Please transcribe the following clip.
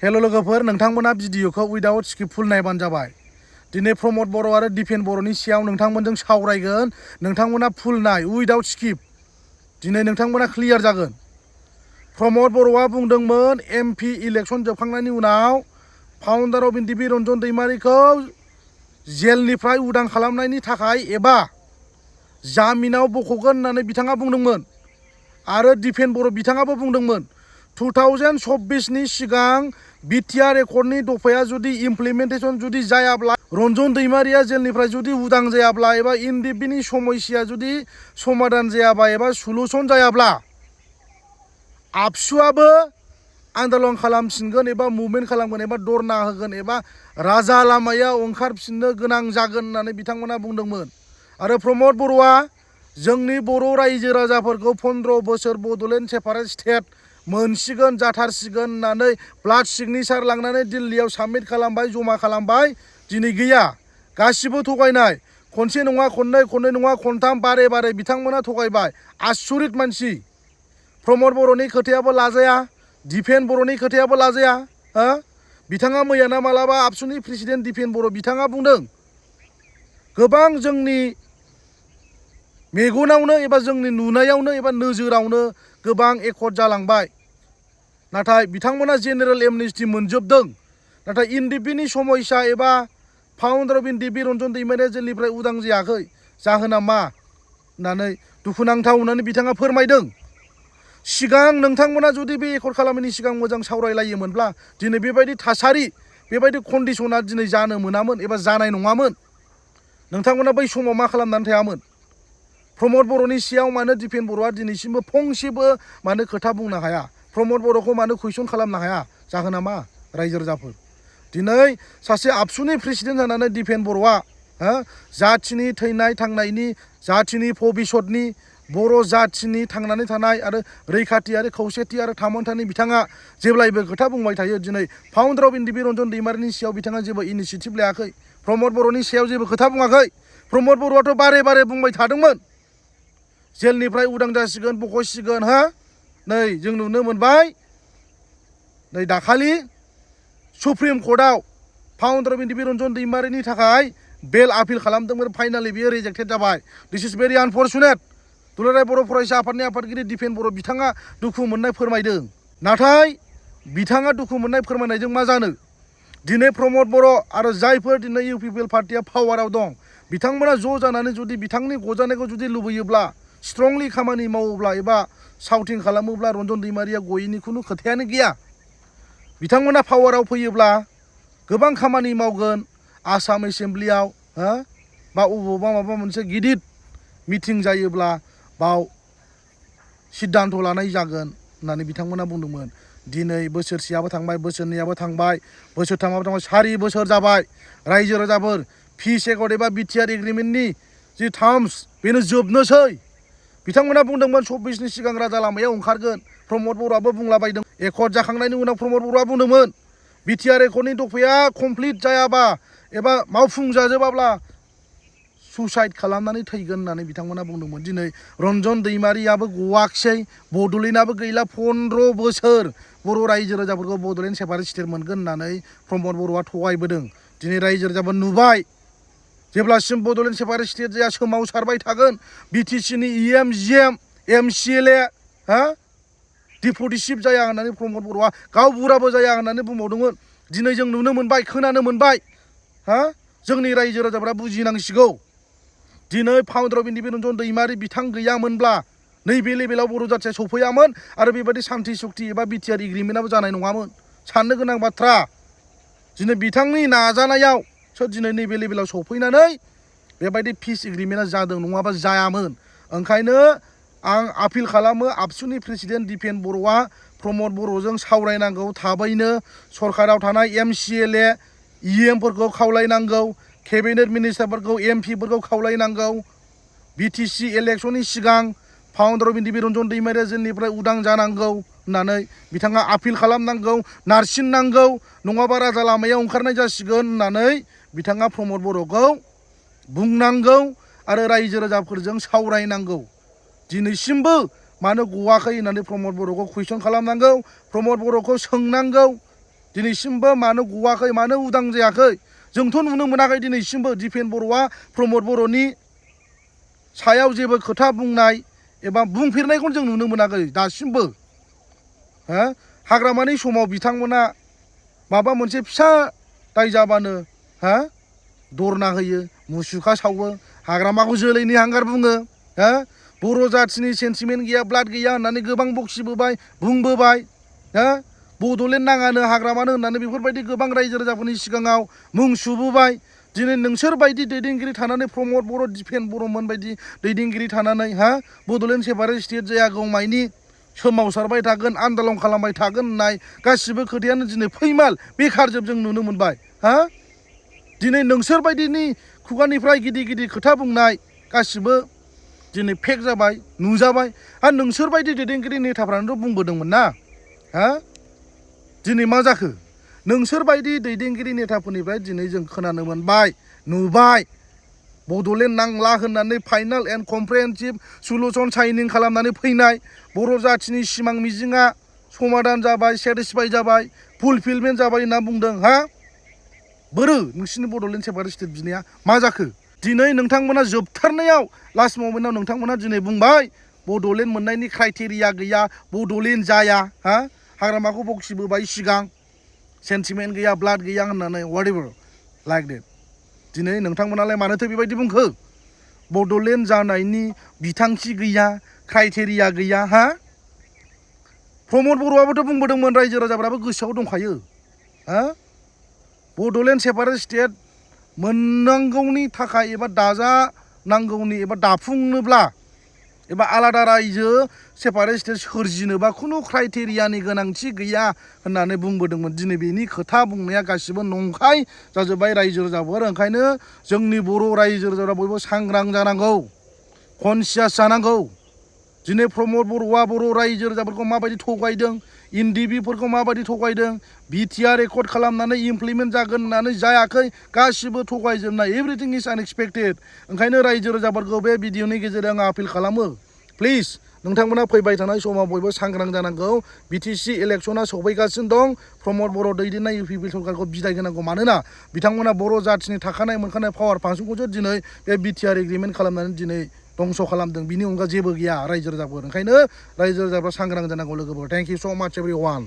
Hello लोगोफोर नोंथांमोना भिडिअखौ उइदाउट स्क्रिप्ट फुल नायबानो जाबाय। दिनै प्रमद बर' आरो दिपेन बर'नि सायाव नोंथांमोनजों सावरायगोन। नोंथांमोना फुल नाय उइदाउट स्क्रिप्ट। दिनै नोंथांमोना क्लियार जागोन। प्रमद बर'आ बुंदोंमोन एमपि इलेक्शन जोबखांनायनि उनाव फाउन्डार अफ एनडिपि रन्जन दैमारिखौ जेलनिफ्राय उदां खालामनायनि थाखाय एबा जामिनाव बख'गोन होननानै बिथाङा बुंदोंमोन। आरो दिपेन बर' बिथाङाबो बुंदोंमोन 2024 सिगां बिटिआर एकर्डनि दफाया जुदि इमप्लिमेन्टेसन जुदि जायाब्ला रन्जन दैमारिया जेलनिफ्राय जुदि उदां जायाब्ला एबा एनडिपिनि समस्या जुदि समाधान जायाबा एबा सलुसन जायाब्ला आबसुआबो आन्दोलन खालामफिनगोन एबा मुभमेन्ट खालामगोन एबा धरना होगोन एबा राजा लामायाव ओंखारफिननो गोनां जागोन होननानै बिथांमोना बुंदोंमोन। आरो प्रमद बर'आ जोंनि बर' रायजो राजाफोरखौ 15 बोसोर बड'लेण्ड सेपारेट स्टेट मोनसिगोन जाथारसिगोन होननानै ब्लाड सिगनेचार लांनानै दिल्लीयाव साबमिट खालामबाय, जमा खालामबाय। दिनै गैया, गासिबो थगायनाय। खनसे नङा खननै, खननै नङा खनथाम, बारे बारे बिथांमोना थगायबाय। आसुरित मानसि। प्रमद बर'नि खोथायाबो लाजाया, दिपेन बर'नि खोथायाबो लाजाया। बिथाङा मैयाना मालाबा आबसुनि प्रेसिडेन्ट दिपेन बर' बिथाङा बुंदों गोबां जोंनि मेगनावनो एबा जोंनि नुनायावनो एबा नोजोरावनो गोबां एकर्ड जालांबाय। नाथाय बिथांमोना जेनेरेल एमनेस्टि मोनजोबदों। नाथाय एनडिपिनि समस्या एबा फाउन्डार अफ एनडिपि रन्जन दैमारिया जेलनिफ्राय उदां जायाखै। जाहोना मा होननानै दुखुनांथाव होननानै बिथाङा फोरमायदों। सिगां नोंथांमोना जुदि बे एकर्ड खालामैनि सिगां मोजां सावरायलायोमोनब्ला दिनै बेबायदि थासारि, बेबायदि कन्डिसना दिनै जानो मोनामोन एबा जानाय नङामोन। नोंथांमोना बै समाव मा खालामनानै थायामोन? प्रमद बर'नि सायाव मानो दिपेन बर'आ दिनैसिमबो फंसेबो मानो खोथा बुंनो हाया? प्रमद बर'खौ मानो कुइसन खालामनो हाया? जाहोना मा? रायजो राजाफोर दिनै सासे आबसुनि प्रेसिडेन्ट जानानै दिपेन बर'आ जाथिनि थैनाय थांनायनि, जाथिनि भबिसतनि, बर' जाथिनि थांनानै थानाय आरो रैखाथि आरो खौसेथि आरो थामोनथानि बिथाङा जेब्लायबो खोथा बुंबाय थायो। दिनै फाउन्डार अफ एनडिपि रन्जन दैमारिनि सायाव बिथाङा जेबो इनिसियेटिभ लायाखै। प्रमद बर'नि सायाव जेबो खोथा बुङाखै। प्रमद बर'आथ' बारे बारे बुंबाय थादोंमोन जेलनिफ्राय उदां जासिगोन, बख'सिगोन। नै जों नुनो मोनबाय, नै दाखालि सुप्रिम कर्टआव फाउन्डार अफ एनडिपि रन्जन दैमारिनि थाखाय बेल आपिल खालामदोंमोन। फाइनालि बियो रिजेक्टेड जाबाय। दिस इज भेरि आनफर्चुनेट। दुलाराय बर' फरायसा आफादनि आफादगिरि दिपेन बर' बिथाङा दुखु मोननाय फोरमायदों। नाथाय बिथाङा दुखु मोननाय फोरमायनायजों मा जानो? दिनै प्रमद बर' आरो जायफोर दिनै इउपिपिएल पार्टिया पावाराव दं बिथांमोना ज' जानानै जुदि बिथांनि गजानायखौ जुदि लुबैयोब्ला, स्ट्रंलि खामानि मावोब्ला एबा साउटिं खालामोब्ला रन्जन दैमारिया गयैनि खुनु खोथायानो गैया। बिथांमोना पावाराव फैयोब्ला गोबां खामानि मावगोन। आसाम एसेम्ब्लियाव बा अबावबा माबा मोनसे गिदिर मिटिं जायोब्ला बाव सिद्धान्त लानाय जागोन होननानै बिथांमोना बुंदोंमोन। दिनै बोसोरसेयाबो थांबाय, बोसोरनैयाबो थांबाय, बोसोरथामाबो थांबाय, 4 बोसोर जाबाय। रायजो राजाफोर पिस एकर्ड एबा बिटिआर एग्रिमेन्टनि जि टार्म्स बेनो जोबनोसै। बिथांमोना बुंदोंमोन 24नि सिगां राजा लामायाव ओंखारगोन। प्रमद बर'आबो बुंलाबायदों। एकर्ड जाखांनायनि उनाव प्रमद बर'आ बुंदोंमोन बिटिआर एकर्डनि दफाया कमप्लिट जायाबा एबा मावफुंजाजोबाब्ला सुसाइड खालामनानै थैगोन होननानै बिथांमोना बुंदोंमोन। दिनै रन्जन दैमारियाबो गवाखिसै, बड'लेण्डआबो गैला। 15 बोसोर बर' रायजो राजाफोरखौ बड'लेण्ड सेपारेट स्टेट मोनगोन होननानै प्रमद बर'आ थगायबोदों। दिनै रायजो राजाफोर नुबाय, जेब्लासिम बड'लेण्ड सेपारेट स्टेट जाया सोमावसारबाय थागोन। बिटिसिनि इएम, जिएम, एमसिएलए डिपुटिसिप जाया होननानै प्रमद बर'आ गावबुराबो जाया होननानै बुंबावदोंमोन। दिनै जों नुनो मोनबाय, खोनानो मोनबाय। जोंनि रायजो राजाफ्रा बुजिनांसिगौ। दिनै फाउन्डार अफ एनडिपि रन्जन दैमारि बिथां गैयामोनब्ला नैबे लेभेलाव बर' जाथिया सफैयामोन आरो बेबायदि सान्थि सुक्ति एबा बिटिआर एग्रिमेन्टआबो जानाय नङामोन। साननो गोनां बाथ्रा। दिनै बिथांनि नाजानायावसो दिनै नैबे लेभेलाव सफैनानै बेबायदि पिस एग्रिमेन्टआ जादों, नङाबा जायामोन। ओंखायनो आं आपिल खालामो आबसुनि प्रेसिडेन्ट दिपेन बर'आ प्रमद बर'जों सावरायनांगौ। थाबैनो सरकाराव थानाय एमसिएलए, इएमफोरखौ खावलायनांगौ। केबिनेट मिनिस्टारफोरखौ, एमपिफोरखौ खावलायनांगौ। बिटिसि इलेक्सननि सिगां फाउन्डार अफ एनडिपि रन्जन दैमारिया जेलनिफ्राय उदां जानांगौ होननानै बिथाङा आपिल खालामनांगौ, नारसिननांगौ। नङाबा राजा लामायाव ओंखारनाय जासिगोन होननानै बिथाङा प्रमद बर'खौ बुंनांगौ आरो रायजो राजाफोरजों सावरायनांगौ। दिनैसिमबो मानो गवाखै होननानै प्रमद बर'खौ कुइसन खालामनांगौ। प्रमद बर'खौ सोंनांगौ। दिनैसिमबो मानो गवाखै मानो उदां जायाखै जोंथ' नुनो मोनाखै दिनैसिमबो दिपेन बर'आ प्रमद बर'नि सायाव जेबो खोथा बुंनाय एबा बुंफेरनायखौ जों नुनो मोनाखै दासिमबो हा हाग्रामानि समाव बिथांमोना माबा मोनसे फिसा दाय जाबानो हा दरना होयो मुसुखा सावो हाग्रामाखौ जोलैनि हांगार बुङो हा बर' जाथिनि सेन्टिमेन्ट गैया ब्लाड गैया होननानै गोबां बखिबोबाय बुंबोबाय हा बड'लेण्ड नाङानो हाग्रामानो होननानै बेफोरबायदि गोबां रायजो राजाफोरनि सिगाङाव मुं सुबोबाय दिनै नोंसोर बायदि दैदेनगिरि थानानै प्रमद बर' दिपेन बर'मोन बायदि दैदेनगिरि थानानै हा बड'लेण्ड सेपारेट स्टेट जायागौमानि सोमावसारबाय थागोन आन्दलन खालामबाय थागोन होननाय गासिबो खोथायानो दिनै फैमाल बेखारजोब जों नुनो मोनबाय हा दिनै नोंसोर बायदिनि खुगानिफ्राय गिदिर गिदिर खोथा बुंनाय गासिबो दिनै फेक जाबाय नुजाबाय आरो नोंसोर बायदि दैदेनगिरि नेताफ्रानोथ' बुंबोदोंमोन ना हा दिनै मा जाखो नोंसोर बायदि दैदेनगिरि नेताफोरनिफ्राय दिनै जों खोनानो मोनबाय नुबाय बड'लेण्ड नांला होननानै final and comprehensive solution shining खालामनानै फैनाय बर' जाथिनि सिमां मिजिङा समाधान जाबाय सेटिसफाइ जाबाय फुलफिलमेन्ट जाबाय होनना बुंदों हा बोरो नोंसिनि बड'लेण्ड सेपारेट स्टेट बिनाया मा जाखो दिनै नोंथांमोना जोबथारनायाव लास्ट ममेन्टआव नोंथांमोना दिनै बुंबाय बड'लेण्ड मोननायनि क्राइटेरिया गैया बड'लेण्ड जाया हा हाग्रामाखौ बखिबोबाय सिगां सेन्टिमेन्ट गैया ब्लाड गैया होननानै वाटेभार लाइक देट दिनै नोंथांमोनालाय मानोथो बेबायदि बुंखो बड'लेण्ड जानायनि बिथांखि गैया क्राइटेरिया गैया हा प्रमद बर'आबोथ' बुंबोदोंमोन रायजो राजाफ्राबो गोसोआव दंखायो हा बड'लेण्ड सेपारेट स्टेट मोननांगौनि थाखाय एबा दाजानांगौनि एबा दाफुंनोब्ला एबा आलादा रायजो सेपारेट स्टेट सोरजिनोबा खुनु क्राइटेरियानि गोनांथि गैया होननानै बुंबोदोंमोन दिनै बेनि खोथा बुंनाया गासिबो नंखाय जाजोब्बाय रायजो राजाफोर ओंखायनो जोंनि बर' रायजो राजाफ्रा बयबो सांग्रां जानांगौ कनसियास जानांगौ दिनै प्रमद बर'आ बर' रायजो राजाफोरखौ माबायदि थगायदों एनडिबिफोरखौ माबायदि थगायदों बिटिआर रेकर्ड खालामनानै इमप्लिमेन्ट जागोन होननानै जायाखै गासिबो थगायजोबनाय एभरिथिं इज आनएक्सपेक्टेड ओंखायनो रायजो राजाफोरखौ बे भिडिअनि गेजेरजों आं आपिल खालामो प्लिज नोंथांमोना फैबाय थानाय समाव बयबो सांग्रां जानांगौ बिटिसि इलेक्सना सफैगासिनो दं प्रमद बर' दैदेननाय इउपिपि सरकारखौ बिदाय होनांगौ मानोना बिथांमोना बर' जाथिनि थाखानाय मोनखानाय पावार फांसनखौसो दिनै बे बिटिआर एग्रिमेन्ट खालामनानै दिनै दंस' खालामदों बिनि अनगा जेबो गैया रायजो राजाफोर ओंखायनो रायजो राजाफ्रा सांग्रां जानांगौ लोगोफोर थेंक इउ स' माच एभ्रिवान